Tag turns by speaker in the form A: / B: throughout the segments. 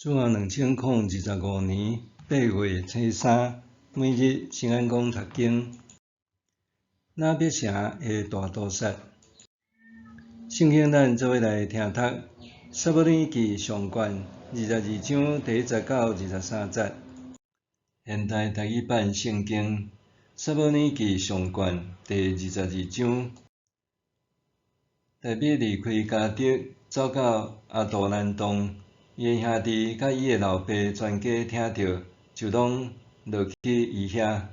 A: 主後2025年8月初三，每日新安講讀經。拿伯城的大屠殺。聖經咱做伙來聽讀《撒母耳記上卷》22章第1節到23節。現代台語版聖經《撒母耳記上卷》第22章。大衛離開迦特，走到亞杜蘭洞。伊的兄弟佮伊的老爸全家聽著，就攏落去伊遐。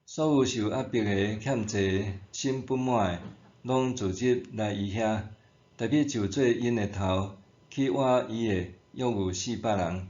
A: 所有受壓迫的、欠債的、心不滿的，攏聚集來伊遐。大衛就做𪜶的頭，去倚伊的約有400人。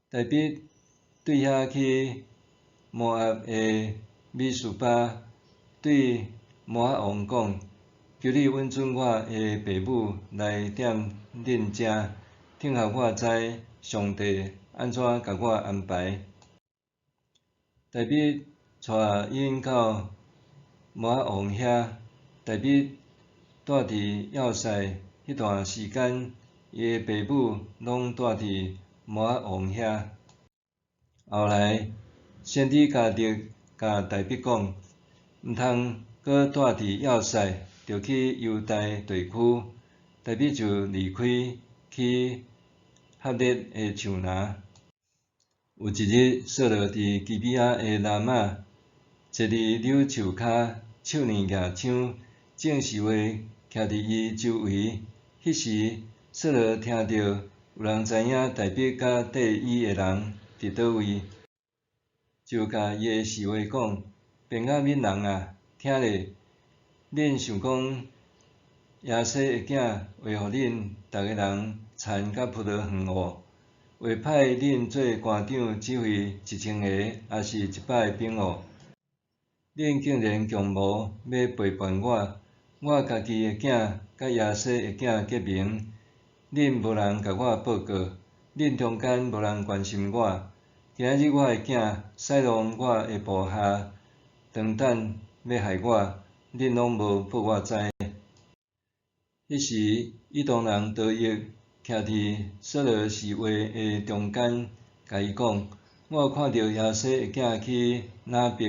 A: 大衛對遐去摩押的米斯巴，對摩押王講：求你允准我的爸母來踮恁遮，等予我知上帝按怎共我安排。大衛帶𪜶到摩押王遐，大衛蹛佇要塞彼段時間，伊的爸母攏蹛佇摩押王遐。後來，先知迦得共大衛講：毋通閣蹛佇要塞，著去猶大地區。大衛就離開去哈勒的樹林。有一日，掃羅佇基比亞的拉瑪，坐佇柳樹跤，手呢舉槍，眾侍衛徛佇伊周圍。彼時，掃羅聽著有人知影大衛佮綴伊的人佇佗位，就共伊的侍衛講：便雅憫人啊，聽咧！恁想講耶西的囝會予恁逐个人田佮葡萄園無？會派恁做官長指揮1000個，抑是100个兵無？恁竟然強謀欲背叛我！我家己的囝佮耶西的囝結盟，恁無人共我報告，恁中間無人關心我。今仔日我的囝使弄我的部下，當膽欲害我，恁攏無報我知。彼時，以東人多益徛佇掃羅侍衛的中間，共伊講：我有看著耶西的囝去拿伯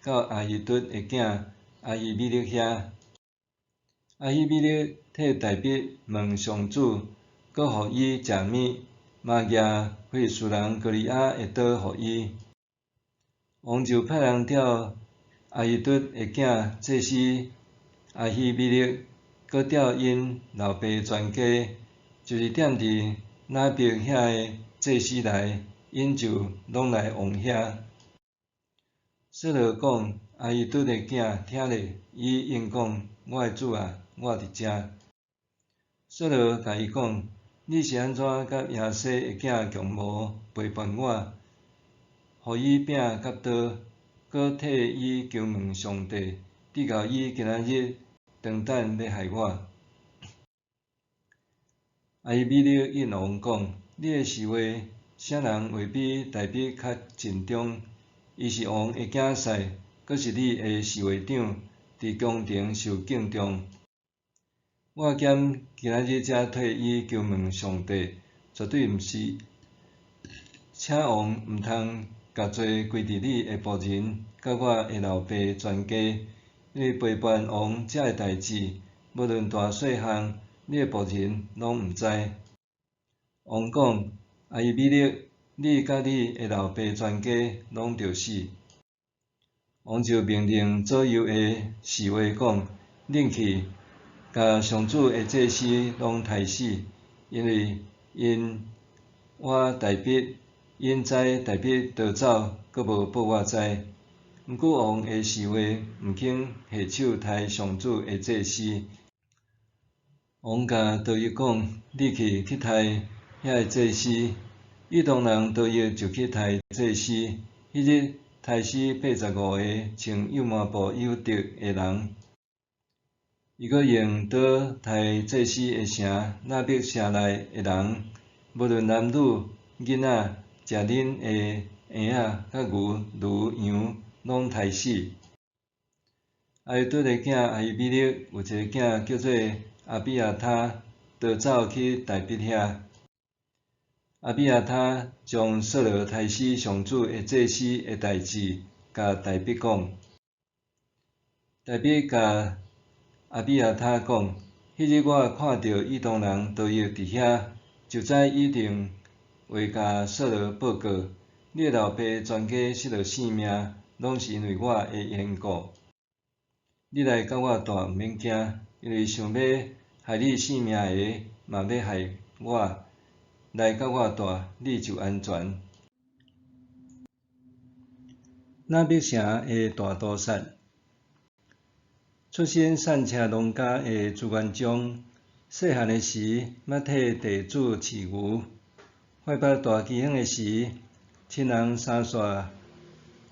A: 到亞希卒的囝亞希米勒遐。亞希米勒替大衛問上主，閣予伊食物，嘛舉非利士人歌利亞的刀予伊。王就派人調亞希卒的囝祭司亞希米勒，閣調𪜶老爸全家，就是踮佇拿伯遐的祭司來，𪜶就攏來王遐。掃羅講：亞希卒的囝，聽咧！伊應講：我的主啊，我佇遮。掃羅共伊講：你是按怎佮耶西的囝共謀背叛我，予伊餅佮刀，閣替伊求問上帝，直到伊今仔日當膽欲害我？亞希米勒應王講：你的侍衛啥人會比大衛較盡忠？伊是王的囝婿，閣是你的侍衛長，佇宮廷受敬重。我兼今仔日才替伊求問上帝，絕對毋是。請王毋通共罪歸佇你的僕人佮我的老爸全家，因為背叛王這个代誌，無論大細項，你的僕人攏毋知。王講：亞希米勒，你佮你的老爸全家攏著死。王就命令左右的侍衛講：恁去，共上主的祭司攏刣死，因為𪜶倚大衛，𪜶知大衛逃走，閣無報我知。毋過王的侍衛毋肯下手刣上主的祭司。王共多益講：你去去刣遐个祭司。以東人多益就去刣祭司。彼日刣死85個穿幼麻布以弗得的人。伊閣用刀刣祭司的城拿伯城內的人，無論男女、囡仔、食奶的嬰仔、佮牛、驢、羊，攏刣死。亞希卒的囝亞希米勒有一个囝叫做亞比亞他，逃走去大衛遐。阿比亚他将扫罗刣死上主的祭司的代志，共大卫讲。大卫共阿比亚他讲：彼日我看著以东人多益伫遐，就知伊一定会共扫罗报告。你的老爸全家失落性命，攏是因为我的缘故。你來佮我蹛，毋免驚，因為想欲害你性命的，嘛欲害我。來佮我蹛，你就安全。拿伯城的大屠殺。出身散赤農家的朱元璋，細漢的時捌替地主飼牛，淮北大饑荒的時，親人三煞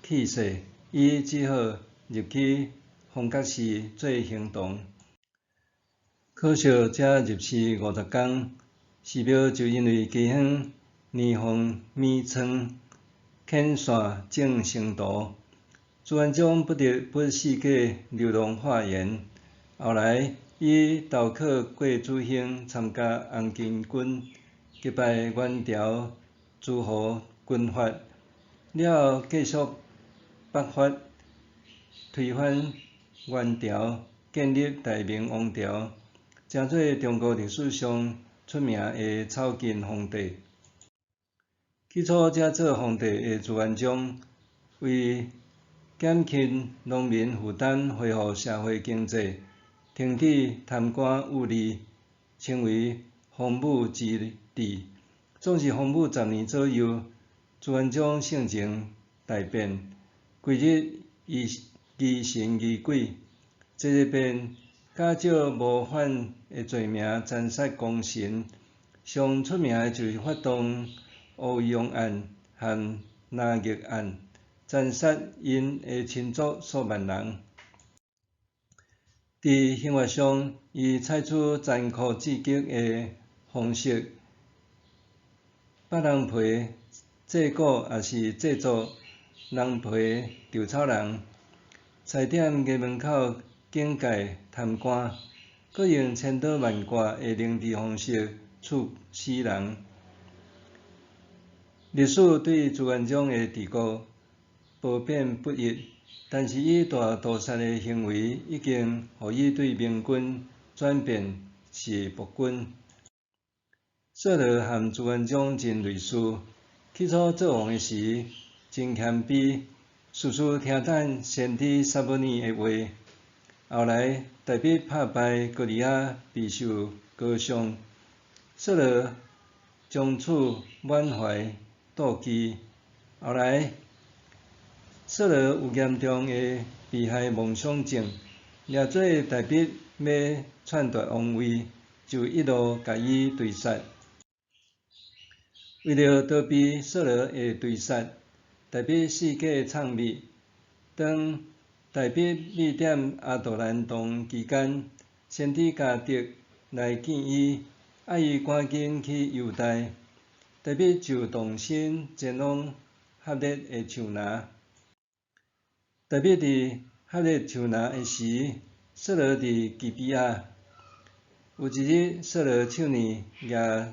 A: 去世，伊只好入去方覺寺做行童。可惜才入寺50工，寺廟就因為饑荒年放米倉，遣散眾僧徒。朱元璋不得不四界流浪化緣。後來，伊投靠郭子興參加紅巾軍，擊敗元朝諸侯軍閥，了後繼續北伐，推翻元朝，建立大明王朝，成做中國歷史上出名的草根皇帝。起初才做皇帝的朱元璋，為減輕農民負擔、恢復社會經濟，停止貪官污吏，稱為洪武之治。總是洪武10年左右，朱元璋性情大變，規日疑疑神疑鬼，一日便假借謀反的罪名殘殺功臣。上出名的就是發動烏庸案和南岳案，殘殺𪜶的親族數萬人。佇刑罰上，伊採取殘酷至極的方式，剝人皮、製鼓，抑是製作人皮稻草人，踩點衙門口警戒貪官，閣用千刀萬剮的凌遲方式處死人。歷史對朱元璋的治國褒貶不一，但是伊大屠殺的行為已經予伊對明君轉變是暴君。掃羅和朱元璋真類似，起初做王的時真謙卑，事事聽等先知撒母耳的話。後來大衛拍敗歌利亞，備受歌頌。掃羅從此滿懷妒忌。後來掃羅有嚴重的被害妄想症，掠做大衛欲篡奪王位，就一路共伊追殺。為著逃避掃羅的追殺，大衛四界藏匿。當大衛匿踮亞杜蘭洞期間，先知迦得來見伊，愛伊趕緊去猶大。大衛就動身前往哈勒的樹林。大衛佇哈勒樹林的時，掃羅佇基比亞。有一日，掃羅手呢舉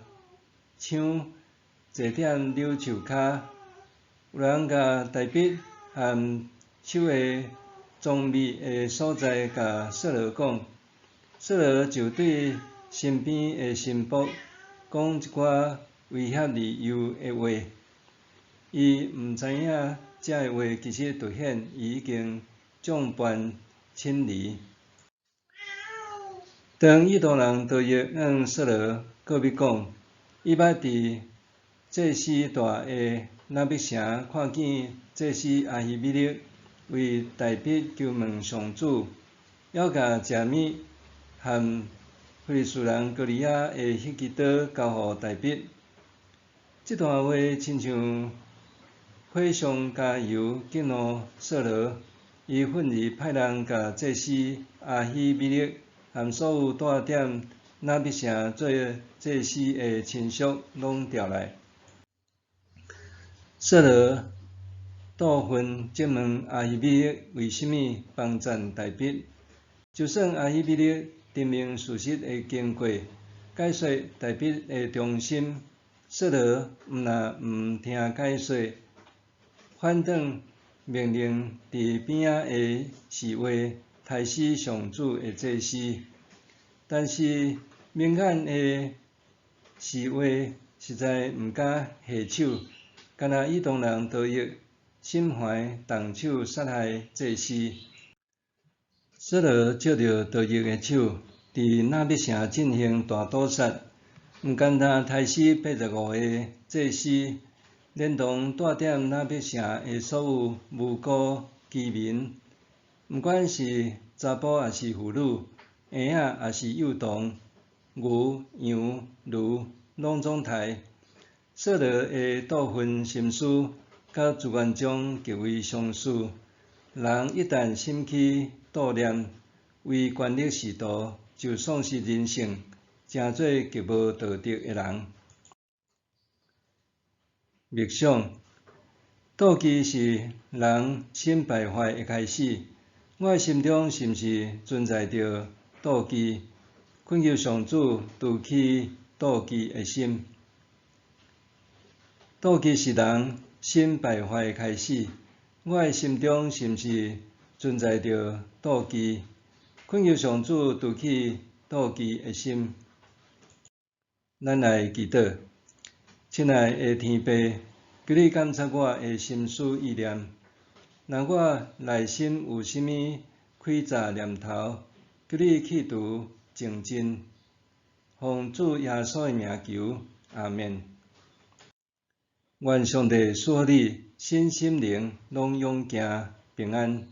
A: 槍坐踮柳樹跤，有人共大衛和守的裝備的所在，共掃羅講，掃羅就對身邊的臣僕講一寡威脅利誘的話。伊毋知影這的話其實凸顯伊已經眾叛親離。當以東人多益向掃羅告密講，伊捌佇祭司住的拿伯城看見祭司亞希米勒為大衛求問上主，猶共食物和非利士人歌利亞的彼支刀交予大衛。這段話親像火上加油，激怒掃羅，伊憤而派人共祭司亞希米勒和所有蹛踮拿伯城做祭司的親屬攏調來。掃羅妒恨質問亞希米勒為啥物幫贊大衛，就算亞希米勒陳明事實的經過，解說大衛的忠心，掃羅毋但毋聽解說，反轉命令佇邊仔的侍衛刣死上主的祭司。但是明眼的侍衛實在毋敢下手，干焦以東人多益心懷動手殺害祭司。掃羅藉著多益的手，佇拿筆城進行大屠殺，毋單單刣死85個祭司，連同帶踮拿筆城的所有無辜居民，毋管是查埔抑是婦女，嬰仔抑是幼童，牛、羊、驢，攏總刣。掃羅的妒恨心思，佮朱元璋極為相似。人一旦心起妒念，為權力仕途，就喪失人性，成做極無道德的人。默想，妒忌是人心敗壞的開始。我的心中是毋是存在著妒忌？懇求上主除去妒忌的心。妒忌是人心敗壞的開始。我的心中是毋是存在著妒忌？懇求上主除去妒忌的心。咱來祈禱，親愛的天父，求你監察我的心思意念。若我內心有啥物詭詐念頭，求你去除淨盡。奉主耶穌的名求，阿們。願上帝賜予你身心靈攏勇健平安。